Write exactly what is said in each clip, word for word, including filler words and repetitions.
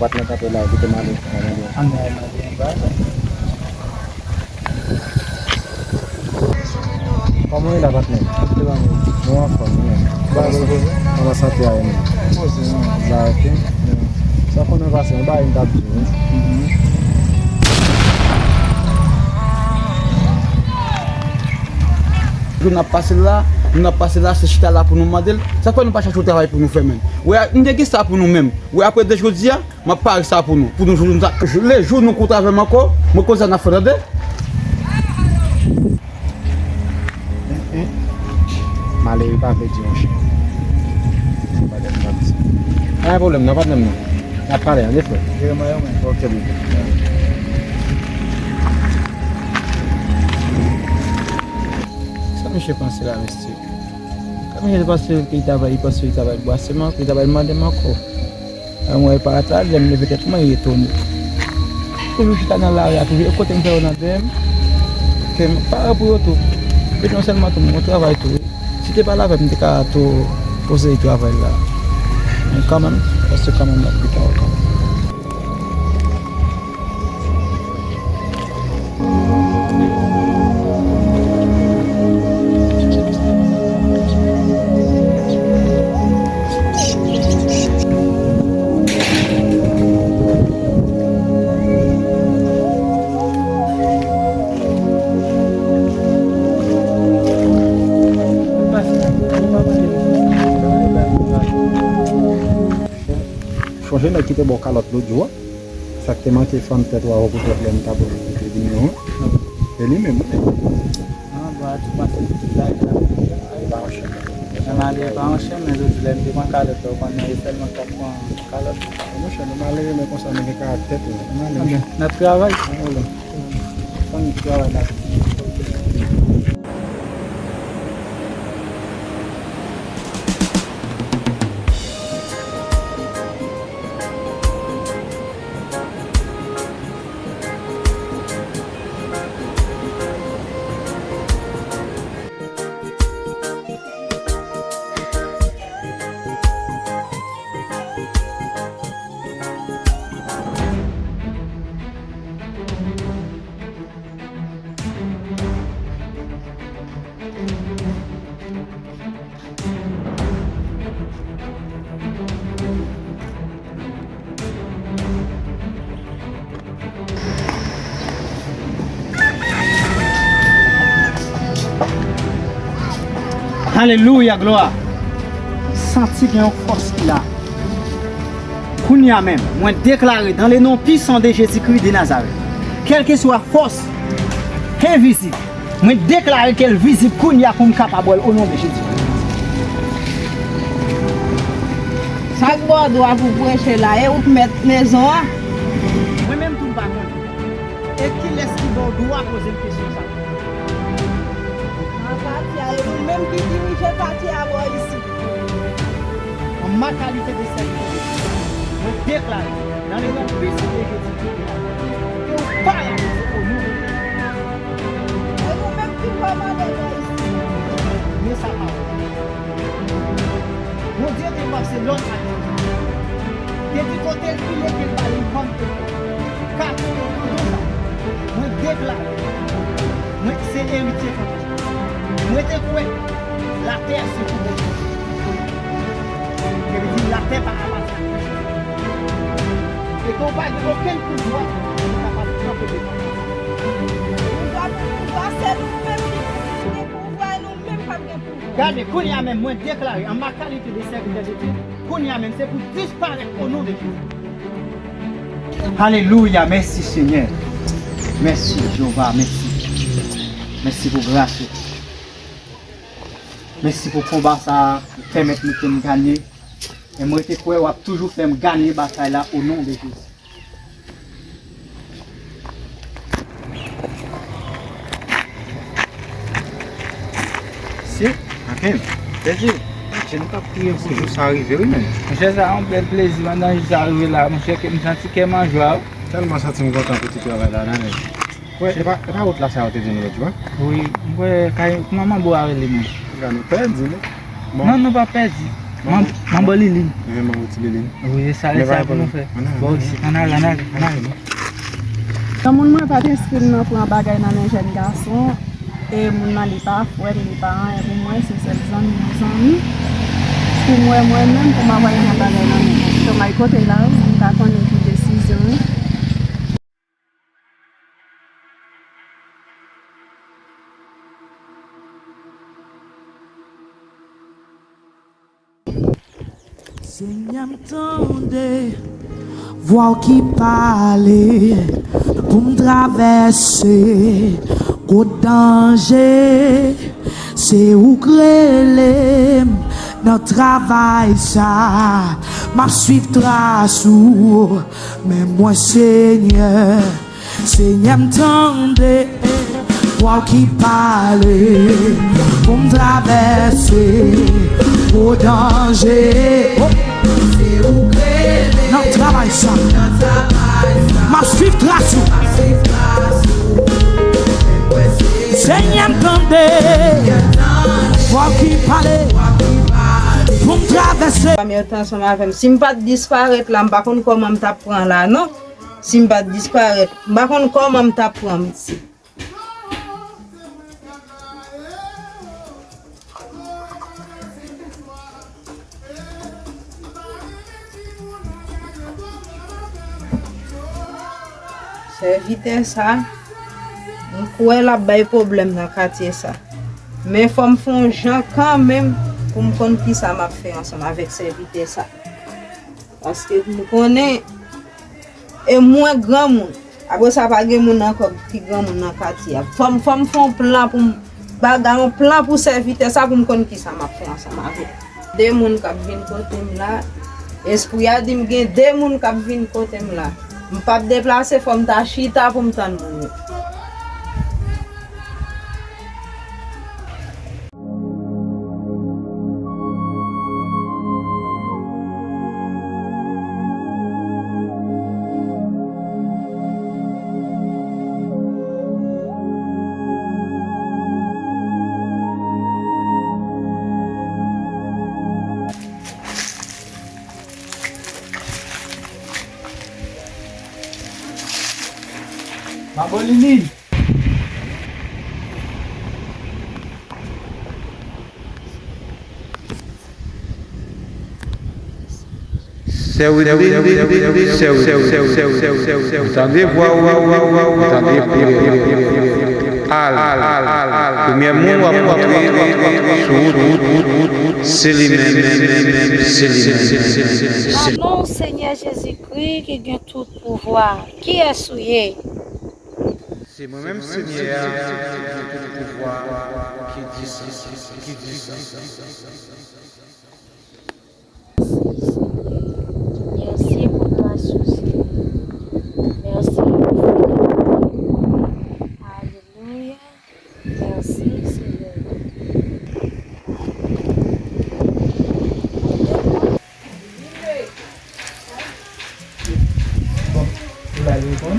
Patnè kanpe la, kite m ale, m ale. Ann, ann, ann, ann. Kòman w ye la, patnè? Kòman w ye? Nou anfòm, wi. Ba, ba, ba. Kòman sante a ye menm? Poze, non. Ba, ok. Sa konnen pase, yon bagay m t ap di w, wi. Mhm. Jou n ap pase la, nou n ap pase la, se chita la pou nou mande l. Sa k fè nou pa chache yon travay pou nou fè menm? Wè, nou te gen sa pou nou menm. Wè, apre de jodi a, m ap pare sa pou nou. Pou nou jou, nou ta, le jou nou koute avè m ankò, mwen konn sa n ap fè, tande. Malere pa vle di yon chay. Se pa de m ap di. Pa gen pwoblèm, non, patnè m, non. N ap pale, tande, frè. Jere mwen, mwen. Ok, bebe. Sa misye panse la, mesye? Sa misye panse ke li ta bay, li panse li ta bay bwa seman, ke li ta bay mande m ankò. Mwen, pa ta lè m leve tèt mwen, li etone. Toujou chita nan lari a, toujou, e kote m fè yo nan dèyè m, ke m pare pou yo tou. Petyon sèlman tou, mwen travay tou, wi. Si te pale avè m, m te ka tou poze travay la. Men kanmenm, paske kanmenm, m ap pita kanmenm. Chonje nèg ki te ba w kalòt lòt jou a? Sa k te manke fann tèt ou avèk ou tèt lè m t ap koute nimewo an? E li menm, wi. Non, bò a tou pase pitit la, e pa yon chenmen. Nan mare pa yon chenmen, jodi lè m te pran kalòt la, ou konnen se sèlman k ap pran kalòt. Monchè, nou malere, men konsa nou gen karaktè tou. N ap travay. Ann travay la. Alelouya, glwa. M santi gen yon fòs ki la. Kounye a menm, mwen deklare, dans le nom puissant de Jésus-Christ de Nazareth, kèlkeswa fòs envizib, mwen deklare ke l vizib kounye a pou m kapab wè l, o non de Jezi. Sa k ba w dwa pou preche la, e ou k mèt mezon an? Mwen menm tou m pa konnen. E kilès ki ba w dwa poze m kesyon sa? Nan pati a, e ou menm ki dirije pati a bò isit. An ma kalite de sèvitè de Dye, mwen deklare, dans le nom puissant de Jésus, ke w paralize o non de Jezi. E nou menm ki kòmande bò isit. Men sa pawòl. Bondye te pase lòd ak Jezi. Te di kote l file ke l pale l kòm te fè. Ka kote kanton sa. Mwen deklare. Mwen se eritye kanton sa. Mwen te kwè latè se pou Bondye. Ke li di latè pa apatyen. E ke w pa gen okenn pouvwa ki kapab kanpe devan. Pouvwa pou pouvwa, se nou menm ki pou gen pouvwa, e nou menm k ap gen pouvwa. Gade, kounye a menm, mwen deklare, an ma kalite de sèvitè de Dye, kounye a menm, se pou disparèt o non de Jezi. Alelouya, mèsi Senyè. Mèsi Jewova, mèsi. Mèsi pou gras ou. Mèsi pou konba sa a, ou pèmèt nou ke n ganye. E mwen te kwè w ap toujou fè m ganye batay la o non de Jezi. Si, anfen, pèdi. Monchè, nou t ap priye pou jou sa rive, wi, menn. Monchè, sa yon bèl plezi, pandan jou sa rive la, monchè, ke m santi kè m an jwa, wi. Tèlman santi m kontan pou ti travay la, nan, menn. Wè, e pa, e pa wout la sa yo te di nou lòt jou a? Wi, m kwè kay manman bo a rele mwen. Gade, nou pèdi, non? Bon. Non, nou pa pèdi. Manbo Lilin. Manbo Ti Lilin. Wi, e sa, e sa pou nou fè. Bon, ann ale, ann ale, ann ale. Granmoun mwen pa t enskri l nan pran bagay nan men jèn gason. E moun nan, li pa frè m, li pa anyen pou mwen, se sèl zanmi m, zanmi. Pou mwen, mwen menm, pou m ap al pran bagay nan men l. Kòman, kote l la, m pa konnen ki desizyon l. Senyè, m tande vwa w ki pale pou m travèse gwo danje. Se ou k rele m nan travay sa, m ap swiv tras ou. Men mwen, Senyè, Senyè, m tande vwa w ki pale pou m travèse gwo danje. Oh! Nan travay sa, m ap swiv tras ou. Senyè, m tande vwa w ki pale pou m travèse. Fanm yo t ansanm avè m. Si m pa t disparèt la, m pa konn kòman m t ap pran la, non. Si m pa t disparèt, m pa konn kòman m t ap pran m. Sèvitè sa, m kwè l ap bay pwoblèm nan katye sa. Men fò m fè yon jan kanmenm pou m konn kisa m ap fè ansanm avèk sèvitè sa. Paske m konnen e mwen granmoun. Apre sa, pa gen moun ankò ki granmoun nan katye a. Fò m, fò m fè yon plan pou m bagay, yon plan pou sèvitè sa pou m konn kisa m ap fè ansanm avè l. De moun k ap vin kote m la. Espri a di m gen de moun k ap vin kote m la. M p ap deplase, fò m ta chita pou m tann moun yo. Manbo Lili. Sè Widlin, sè Widlin, sè Widlin. Ou tande vwa ou, ou tande priyè. Al, al, al. Premye moun w ap montre sou wout, se li menm, se li menm. Nan non Senyè Jezikri ki gen tout pouvwa, kiyès ou ye? Se mwen menm, Senyè a, ki gen tout pouvwa, ki di sa, ki di sa. Mèsi, Senyè. Mèsi pou gras ou, Senyè. Mèsi pou fidèlite. Alelouya. Mèsi, Senyè. Bon, ou la reponn.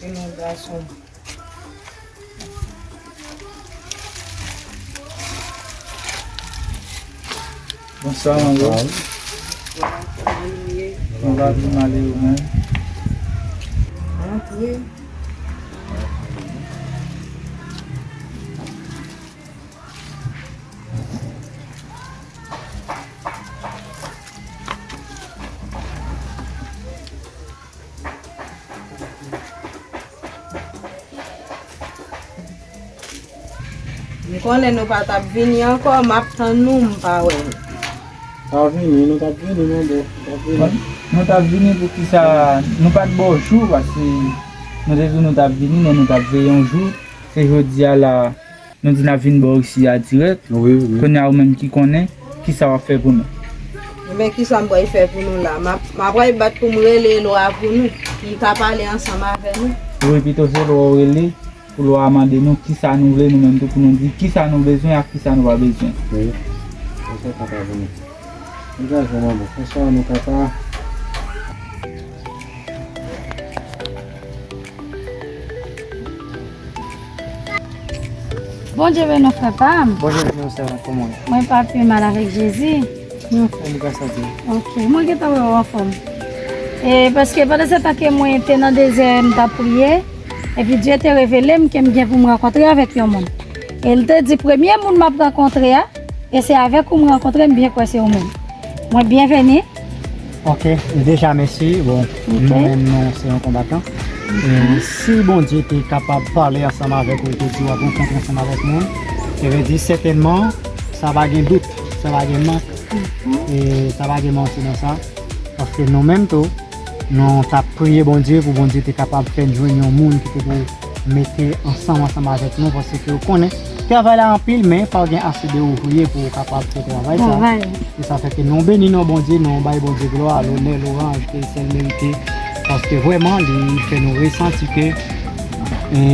Se yon gason. Bonswa, manbo. Bonswa. Kòman nou ye? Nou va pi mal e ou menm? Antre. M konnen nou pa t ap vini ankò, m ap tann nou, m pa wè nou. Pa vini, nou t ap vini, manbo, nou t ap vini. Nou t ap vini poukisa nou pa t ba w jou, paske nou te di nou t ap vini, men nou t ap veye yon jou. Se jodi a la, nou di n ap vin ba w isi a dirèk. Wi, wi. Kounye a ou menm ki konnen, kisa w ap fè pou nou? Ebyen, kisa m pral fè pou nou la? M ap, m ap pral bat pou m rele lwa pou nou, pou m ka pale ansanm avè nou. Wi, pito se lwa w rele, pou lwa a mande nou kisa nou vle, nou menm tou pou nou di kisa nou bezwen ak kisa nou pa bezwen. Wi, se sa k ap vini. Angaje manbo, fè sa nou ka pa. Bondye beni w, frè pa m. Bondye beni w, sè mwen, kòman w ye? Mwen pa pi mal avèk Jezi. Mwen anfòm, gras a Dye. Ok, mwen gentan wè w anfòm. E paske pandan se tan ke mwen te nan dezè, m t ap priye, epi Dye te revele m ke m gen pou m rankontre avèk yon moun. E l te di, premye moun m ap rankontre a, e se avèk ou m rankontre, m byen kwè se ou menm. Mwen byenveni. Ok, deja mèsi. Bon, nou menm nou se yon konbatan. E si Bondye te kapab pale ansanm avèk ou, te di w ap rankontre ansanm avèk moun, se vle di sètènman, sa pa gen dout, sa pa gen mank, e sa pa gen manti nan sa. Paske nou menm tou, nou t ap priye Bondye pou Bondye te kapab fè n jwenn yon moun ki te pou mete ansanm, ansanm avèk nou, paske ou konnen, travay la anpil, men pa gen ase de ouvriye pou kapab fè travay sa. Travay. E sa fè ke nou beni non Bondye, nou bay Bondye glwa, lonè, lwanj ke l sèl merite, paske vrèman, li fè nou resanti ke, e,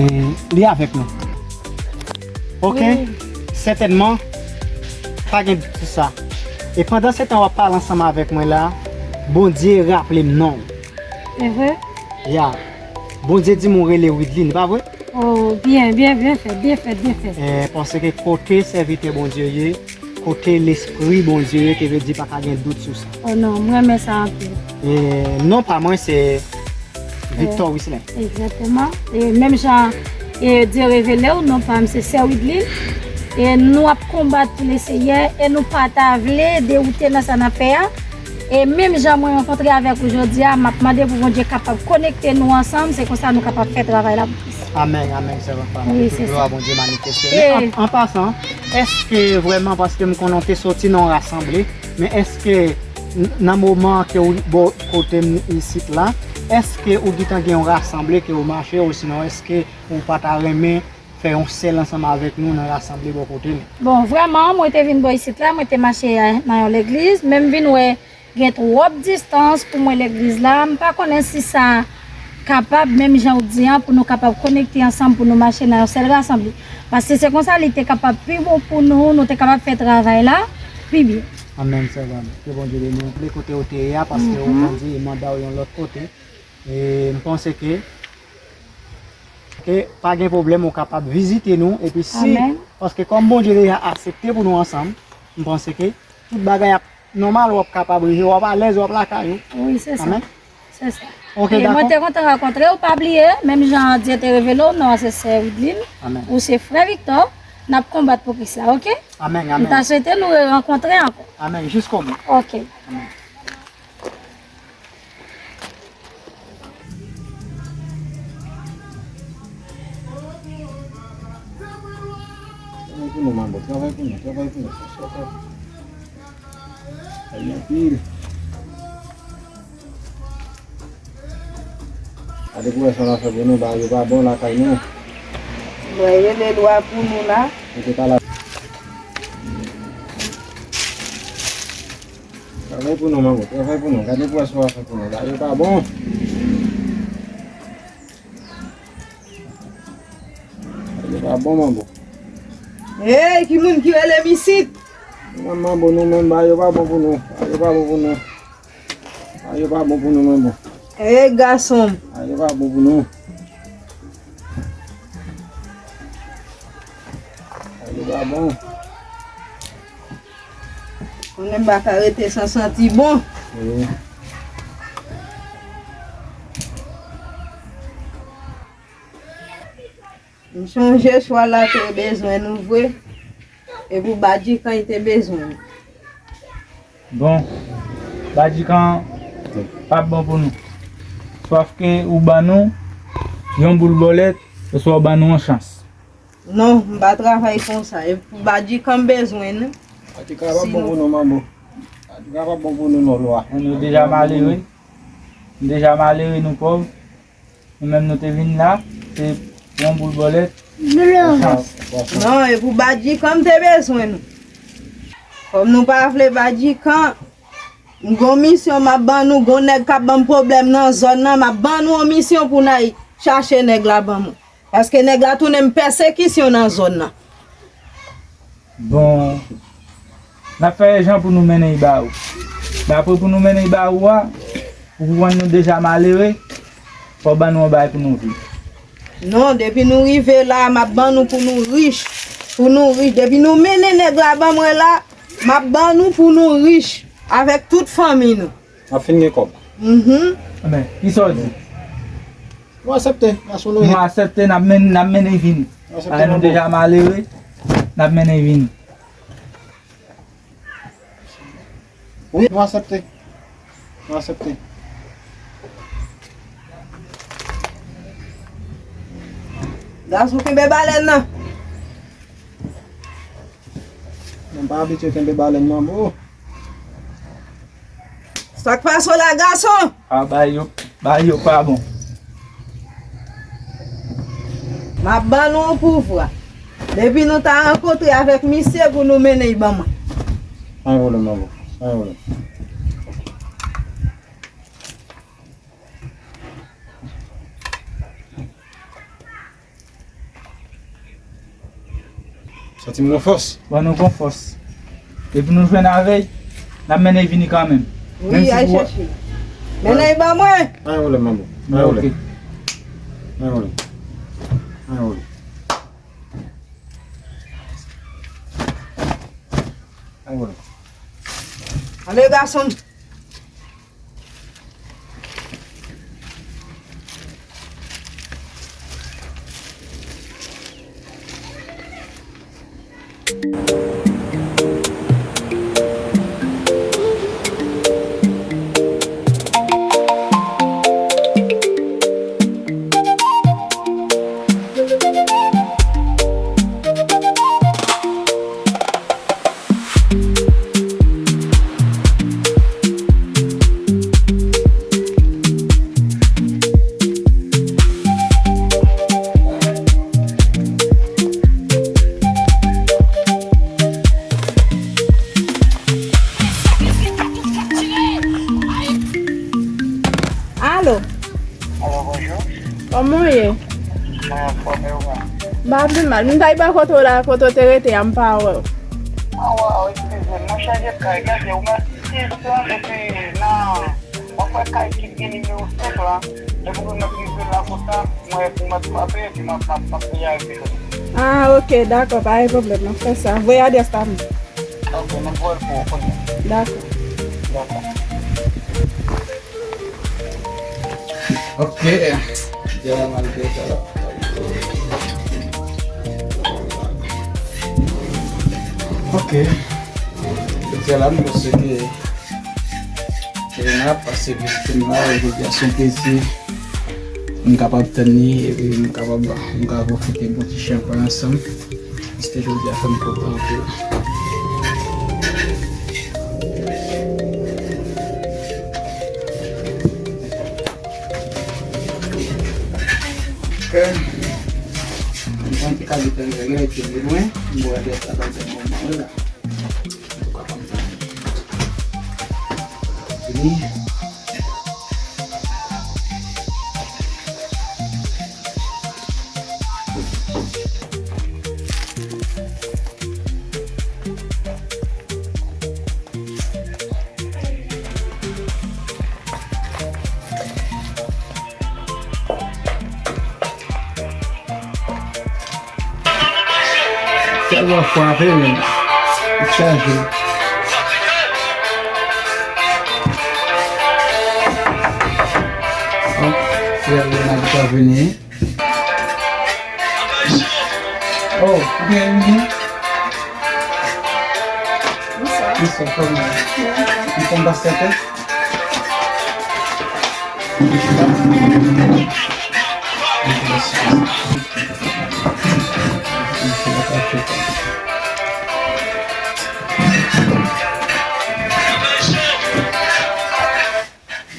li avèk nou. Ok? Wi. Sètènman, pa gen dout sou sa. E pandan se tan w ap pale ansanm avèk mwen la, Bondye raple m non w. Se vre? Ya. Bondye di m ou rele Widline, pa vre? Oh, byen, byen, byen fèt, byen fèt, byen fèt. Eh, paske kote sèvitè Bondye ye, kote lespri Bondye ye, te vle di pa ka gen dout sou sa. Oh non, m renmen sa anpil. E non pa mwen, se Victor Wislin. Egzakteman. E menm jan, e Dye revele w, non pa m se Sè Widline. E nou ap konbat pou Leseyè, e nou pa ta vle dewoute nan sa n ap fè a. E menm jan mwen rankontre avèk ou jodi a, m ap mande pou Bondye kapab konekte nou ansanm, se konsa nou kapab fè travay la pou Kris. Amèn, amèn, sèvant pa m. Wi, se sa. Tout glwa Bondye manifeste. Men an, an pasan, èske vrèman, paske m konnen w te soti nan yon rasanble, men èske n-, nan moman ke w bò kote m isit la, èske ou gentan gen yon rasanble ke w mache, osinon èske ou pa ta renmen fè yon sèl ansanm avèk nou nan rasanble bò kote nou? Bon, vrèman, mwen te vin bò isit la, mwen te mache a, nan yon legliz, men m vin wè gen twòp distans pou mwen legliz la. M pa konnen si sa kapab, menm jan w di an, pou nou kapab konekte ansanm, pou nou mache nan yon sèl rasanble. Paske se konsa li te kapab pi bon pou nou, nou te kapab fè travay la pi byen. Amèn, sèvant. Ke Bondye beni w. Ple kote w te ye a, paske ou Mhm. Bondye mande w yon lòt kote. E m panse ke, ke pa gen pwoblèm, ou kapab vizite nou. Epi si, Amèn. Paske kòm Bondye deja aksepte pou nou ansanm, m panse ke tout bagay ap nòmal, w ap kapab rive, w ap alèz, w ap lakay ou. Wi, se sa. Amèn. Se sa. Ok, e mwen dakò. Te kontan rankontre w, pa bliye, menm jan Dye te revele w, non an se Sè Widline, Amèn. Ou se frè Victor, n ap konbat pou Kris la, ok? Amèn, amèn. M ta swete nou rerankontre ankò. Amèn, jiskobou. Ok. Amèn. Travay pou nou, manbo. Travay pou nou. Travay pou nou. Fòs, fòs, fòs. Travay anpil. Gade pou wè sa w ap fè pou nou, bagay yo pa bon lakay nou. Mwen rele lwa pou nou la. Ou te ka la. Travay pou nou, manbo. Travay pou nou. Gade pou wè sa w ap fè pou nou. Bagay yo pa bon. Bagay yo pa bon, manbo. Hey, ki moun ki rele m isit? Nou menm, manbo, nou menm, bagay yo pa bon pou nou. Bagay yo pa bon pou nou. Bagay yo pa bon pou nou, manbo. Hey, gason m. Bagay yo pa bon pou nou. Bagay yo pa bon. Konnen m pa ka rete san santi bon. Wi. M chonje chwa la te bezwen nou vre. E pou Badjikan, li te bezwen nou. Bon, Badjikan p ap bon pou nou. Swaf ke ou ban nou yon boul bòlèt, oswa ou ban nou yon chans. Non, m pa travay konsa. E pou Badjikan m bezwen nou. Badjikan p ap bon pou nou, manbo. Badjikan p ap bon pou nou, non, lwa. Nou deja malere. Nou deja malere, nou pòv. Nou menm nou te vin la, se yon boul bòlèt. Yon chans. Non, e pou Badjikan m te bezwen nou. Kòm nou pa vle Badjikan, m gon misyon m ap ban nou, gon nèg k ap ban m pwoblèm nan zòn nan, m ap ban nou yon misyon pou n al chache nèg la ban mwen. Paske nèg la tounen m pèsekisyon nan zòn nan. Bon, n ap fè jan pou nou mennen l ba ou. Men apre pou nou mennen l ba ou a, ou konprann nou deja malere, fò w ban nou yon bagay pou nou viv. Non, depi nou rive la, m ap ban nou pou nou rich. Pou nou rich. Depi nou mennen nèg la ban mwen la, m ap ban nou pou nou rich avèk tout fanmi nou. N ap fin gen kòb. Mhm. Amèn. Kisa w di? Nou aksepte, gason nou ye. Nou aksepte, n ap men-, n ap mennen vini. Nou aksepte, nou deja malere, n ap mennen vini. Wi, nou aksepte. Nou aksepte. Gason, kenbe balèn nan. Mwen pa abitye kenbe balèn nan, bro. Sa k pase w la, gason? A, bagay yo, bagay yo pa bon. M ap ban nou yon pouvwa. Depi nou ta rankontre avèk misye pou nou mennen l ban mwen. Pa gen pwoblèm non, bro. Pa gen pwoblèm. Santi m gon fòs. Bon, nou gon fòs. Epi nou jwenn avè l, n ap mennen l vini kanmenm. Wi, al chèche l. Mennen l ban mwen. Pa gen pwoblèm, manbo. Pa gen pwoblèm. Pa gen pwoblèm. Pa gen pwoblèm. Pa gen pwoblèm. Ale, gason m. Alo. Alo, bonjou. Kòman w ye? Mwen anfòm, e ou menm? M pa pi mal. M t al bò kote w la, kote w te rete a, m pa wè w. A, waw, eskize m, mwen chanje kay, gade, ou mèt sis tan, epi nan, mwen kwè kay ki gen nimewo senk la, epi pou mèt rive la konsa, mwen, pou mèt frape, epi mwen, m ap, m ap peye avèk li. A, oke, dakò, pa gen pwoblèm, m ap fè sa. Voye adrès la pou mwen. Ok, m ap voye l pou ou kounye a. Dakò. Dakò. Ok. Jè la malgre sa. Ok. Jodi a la, m panse ke Selena ap pase vizite m la, e jodi a se yon plezi. M kapab tann li, epi m kapab, m ka pwofite yon ti chanpay ansanm. Paske jodi a fè m kontan anpil. Ok. Mwen te ka di tan lè, lè te lwen, mwen wè lè sa ban tan mwen la. Antouka, kòmsa. Vini. Sèlman frape, men. Li chaje. Bon, frè Leonard ka vini. Oh, ou byen vini? Bonswa. Bonswa, kòman? Ou konn basket, wi?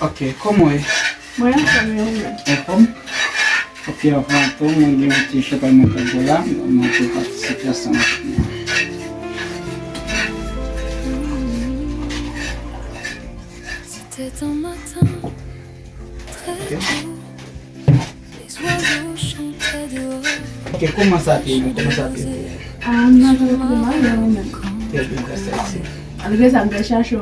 Ok, kòman w ye? Mwen anfòm, e ou menm? Anfòm? Ok, anvan tou, mwen gen yon ti chanpay mwen pral bwè la, mwen te patisipe ansanm avèk nou. C'était un matin très doux. Les oiseaux chantaient dehors. Ok, kòman sa te ye? Kòman sa te ye? Ah, m nan jan pi mal, men ou menm? Trè byen, gras a Dye. Malgre sa, m te chache w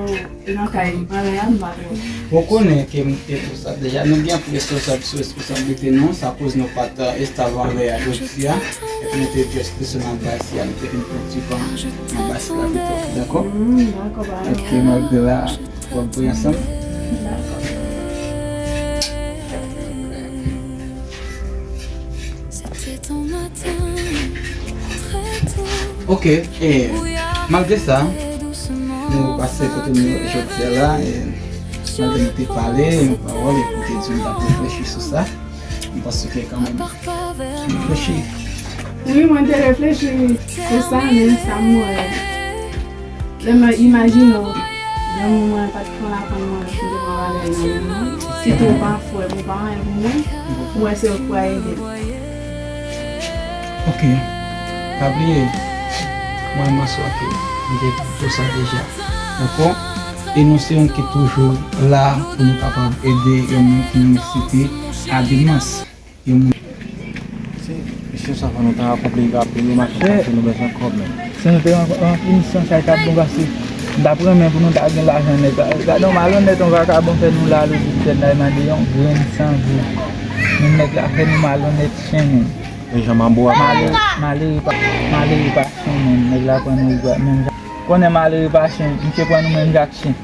nan kay anlè a, m pa twò. Ou konnen ke m te fè sa deja. Nou gen anpil responsab-, responsablite nou, sa koz nou pa t estab anlè a jodi a. Epi nou te just desann anba isi a, nou te vin pran ti van anba isi la pito. Dakò? Hmm, dakò, pa gen. Ok, malgre la, w ap voye ansanm? Dakò. Ok, e, malgre sa, nou pase kote nou jodi a la, e, malgre nou te pale yon pawòl, epi nou te di nou t ap reflechi sou sa, m panse ke kanmenm, reflechi. Wi, mwen te reflechi sou sa, men sa m wè. Lè mwen imajine w, granmoun mwen pa t pran lapenn manje pou l te pran valè nan men mwen. Sitou w pa frè m, ou pa anyen pou mwen, mwen se ou k pral ede m. Ok. Pa bliye, mwen menm an swa ke m te di w sa deja. Dakò? E nou se yon ki toujou la pou nou kapab ede yon moun ki nesesite abiman. Yon moun. Se, se sa fò nou ta akonpli rapid wi, mache, paske nou bezwen kòb menm. Si nou te ran-, ranpli misyon sa, e t ap bon, paske m t ap renmen pou nou ta gen lajan nèt. Gade yon malonèt, yon vakabon fè nou la, lojisitèl la, e mande yon grenn san gou. Men nèg la fè nou malonèt chen menm. E jan manbo a. Malere, malere pa, malere pa chen menm. Nèg la pran nou menm jan. Konnen malere pa chen, misye pran nou menm jan ak chen.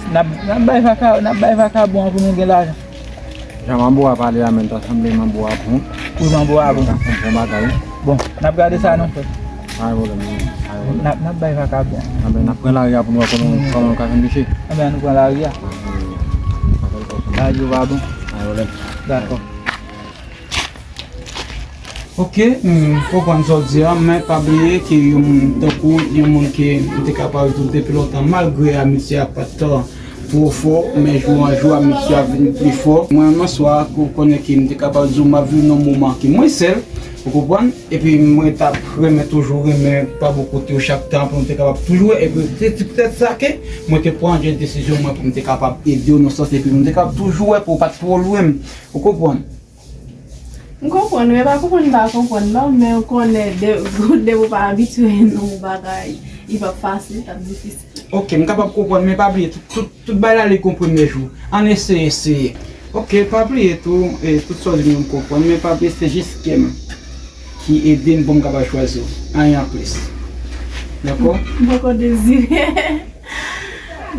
N ap, n ap bay vaka-, n ap bay vakabon an pou nou gen lajan. Jan manbo a pale a menm, ta sanble manbo a bon. Wi, manbo a bon. Sa fè bon bagay. Bon, n ap gade sa non, frè. Pa gen pwoblèm, non. Pa gen pwoblèm. N ap, n ap bay vakabon an. Anben, n ap pran lari a pou nou wè kòman, kòman nou ka jwenn misye. Anben, nou pran lari a. Lari yo pa bon. Pa gen pwoblèm. Dakò. Ok, m konprann sa w di a, men pa bliye ke yon moun tankou yon moun ke m te kapab di w depi lontan, malgre amitye a pa t twò fò, men jou an jou amitye a vin pi fò. Mwen menm an swa, ou konnen ke m te kapab di w m ap viv nan yon moman ke mwen sèl, ou konprann? Epi mwen t ap renmen, toujou renmen pa bò kote w chak tan pou nou te kapab toujou wè, epi se ti poutèt sa ke mwen te pran jan desizyon mwen pou m te kapab ede w nan sans, epi nou te kapab toujou wè pou w pa t twò lwen m, ou konprann? M konprann, men pa konprann, m pa konprann non, men ou konnen de, depi ou pa abitye nan yon bagay, li p ap fasil, l ap difisil. Ok, m kapab konprann, men pa bliye, tout, tout, tout bagay la li gon premye jou. Ann eseye, eseye. Ok, pa bliye tou, e, tout sa w di m konprann, men pa bliye se jis kè m ki ede m pou m kapab chwazi w. Anyen anplis. Dakò? M poko dezire.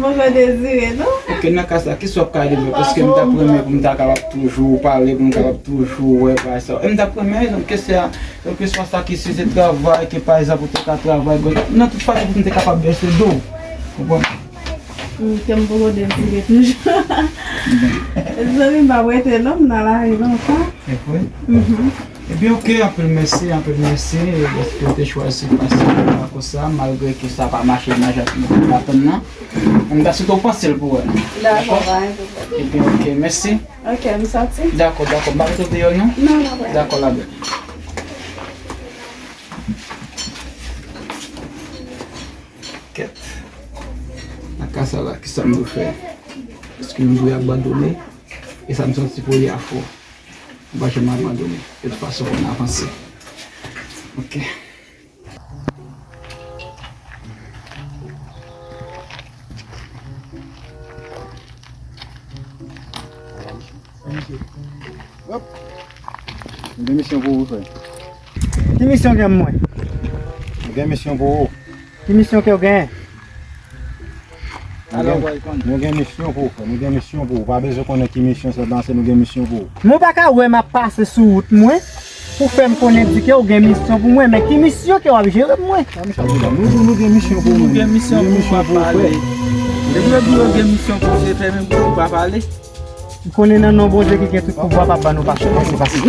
Mwen pa dezire, non. Ok, nan ka sa, kisa w ap ka ede mwen? Paske m t ap renmen pou m ta kapab toujou pale, pou m kapab toujou wè, pa egzanp. E m t ap renmen, egzanp, ke se a, kèlkeswa sa ki si se travay, ke pa egzanp ou te ka travay, bon, nan tout fason pou m te kapab bese do w. Konprann? Hmm, ke m poko dezire toujou. Zanmi m pa prete non, m nan lari lontan. Se vre? Mhm. Ebyen, ok, anpil mèsi, anpil mèsi, e, dèske w te chwazi pase nan konsa, malgre ke sa pa mache nan jan ke nou t ap atann nan. M ta swete w panse l pou wè nou. Dakò, dakò? Pa gen pwoblèm. Ebyen, ok, mèsi. Ok, m sòti. Dakò, dakò, m pa mete w deyò, non? Non, non, pa. Dakò, la bèl. Kèt. Nan ka sa la, kisa m dwe fè? Èske m dwe abandone? E sa m santi premye fwa. Ou pa janm abandone. De tout fason, fò n avanse. Ok. Hop. M gen misyon pou ou, frè. Ki misyon gen mwen? M gen misyon pou ou. Ki misyon ke w genyen? Nou gen, nou gen misyon pou w, frè. Nou gen misyon pou ou. Pa bezwen konnen ki misyon se, paske nou gen misyon pou ou. Men w pa ka wè m ap pase sou wout mwen pou fè m konnen di ke w gen misyon pou mwen. Men ki misyon ke w ap jere pou mwen? Nou, nou, nou gen misyon pou ou. Nou gen misyon pou ou, pa pale. Depi yo di yo gen misyon pou ou, se fèmen bouch ou, pa pale. M konnen nan non Bondye ki gen tout pouvwa, p ap ban nou pase, pase, pase.